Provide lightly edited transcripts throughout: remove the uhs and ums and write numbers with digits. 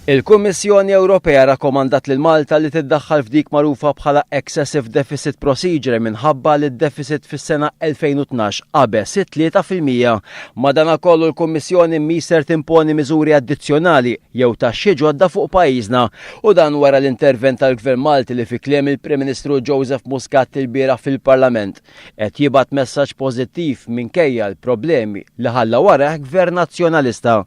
Il-Kummissjoni Ewropea rakkomandat lil Malta li tiddaħħal f'dik magħrufa bħala Excessive Deficit Procedure minħabba li d-deficit fis-sena 2012 qabeż it-3%. Madanakollu l-Kummissjoni mhix ser timponi miżuri addizzjonali jew taxxi ġodda fuq pajjiżna u dan wara l-intervent tal-Gvern Malti li fi kliem il-Prim Ministru Joseph Muscat ilbieraħ fil-Parlament qed jibgħat messaġġ pożittiv minkejja l-problemi li ħalla warajh Gvern Nazzjonalista.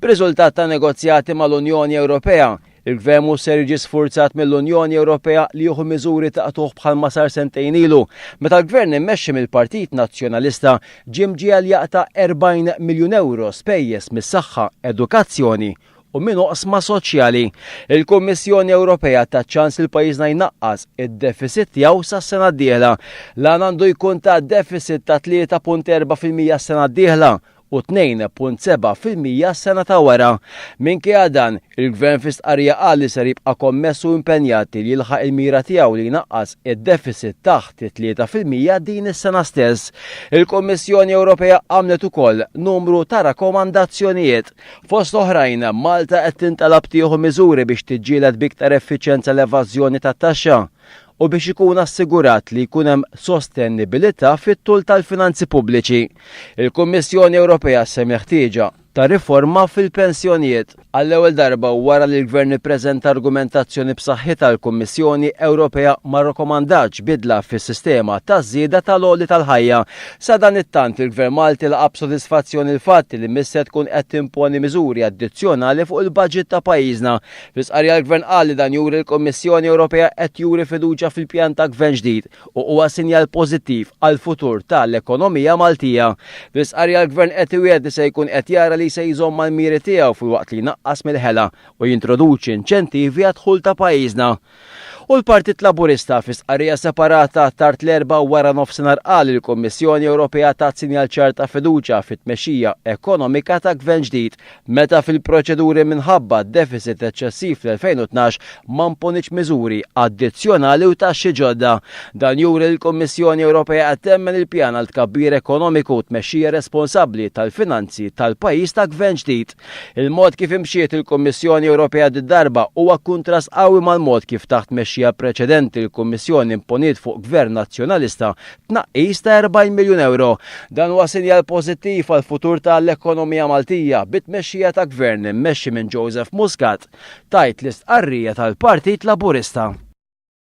B'riżultat ta' negozjati mal-Unjoni Ewropea, il-Gvern mhux ser jiġi sfurzat mill-Unjoni Ewropea li jieħu miżuri ta' qtugħ bħalma sar sentejn ilu, meta l-Gvern immexxi mill-Partit Nazzjonalista ġie mġiegħel jaqta' 40 miljun ewro spejjeż mis-saħħa, edukazzjoni u minn oqsma soċjali. Il-Kummissjoni Ewropea tat ċans lil pajjiżna jnaqqas id-deficit tiegħu sas-sena d-dieħla. L-għan għandu jkun ta' deficit ta' 3.4% s-sena d-dieħla u 2.7% s-sena ta' wara. Minkejja dan, il-Gvern fi stqarrija qal li ser jibqa' kommess u impenjat li jilħaq il-mira tiegħu li jnaqqas id-deficit taħt it-3% din is-sena stess. Il-Kummissjoni Ewropea għamlet ukoll numru ta' rakkomandazzjonijiet. Fost oħrajn, Malta qed tintalab tieħu miżuri biex tiġġieled b'iktar effiċjenza l-evażjoni tat-taxxa u biex ikun assigurat li jkun hemm sostenibilità fit-tul tal-finanzi pubbliċi. Il-Kummissjoni Ewropea ssemmi ħtieġa ta' riforma fil-pensjonijiet. Għall-ewwel darba wara li l-Gvern ippreżenta argumentazzjoni b'saħħitha l-Kummissjoni Ewropea ma rrakkomandatx bidla fis-sistema taż-żieda tal-għoli tal-ħajja. Sadanittant, il-Gvern Malti laqa' b'sodisfazzjon il-fatt li mhix se tkun qed timponi miżuri addizzjonali fuq il-baġit ta' pajjiżna. Fi stqarrija l-Gvern qal li dan juri l-Kummissjoni Ewropea qed juri fiduċja fil-pjan ta' Gvern ġdid u huwa sinjal pożittiv għall-futur ta' l-ekonomija Maltija. Fi stqarrija l-Gvern qed iwiegħed li se jkun qed jara li se jżomm mal-miri tiegħu filwaqt li jnaqqas mill-ħela u jintroduċi inċentivi għad-dħul ta' pajjiżna. U l-Partit Laburista fi stqarrija separata tard l-Erbgħa wara nofsinhar qal li l-Kummissjoni Ewropea tat sinjal ċar ta' fiduċja fit-tmexxija ekonomika ta' Gvern ġdid meta fil-proċeduri minħabba deficit eċċessiv fl-2012 ma mponitx miżuri addizzjonali u taxxi ġodda. Dan juri li l-Kummissjoni Ewropea qed temmen il-pjan għal tkabbir ekonomiku u tmexxija responsabbli tal-finanzi tal-pajjiż ta' Gvern ġdid. Il-mod kif imxiet il-Kummissjoni Ewropea did-darba huwa kuntrast qawwi mal-mod kif taħt tmexxija preċedenti l-Kummissjoni imponiet fuq Gvern Nazzjonalista tnaqqis ta' 40 miljun ewro. Dan huwa sinjal pożittiv għall-futur ta' l-ekonomija Maltija bi tmexxija ta' Gvern immexxi minn Joseph Muscat, tgħid l-istqarrija tal-Partit Laburista.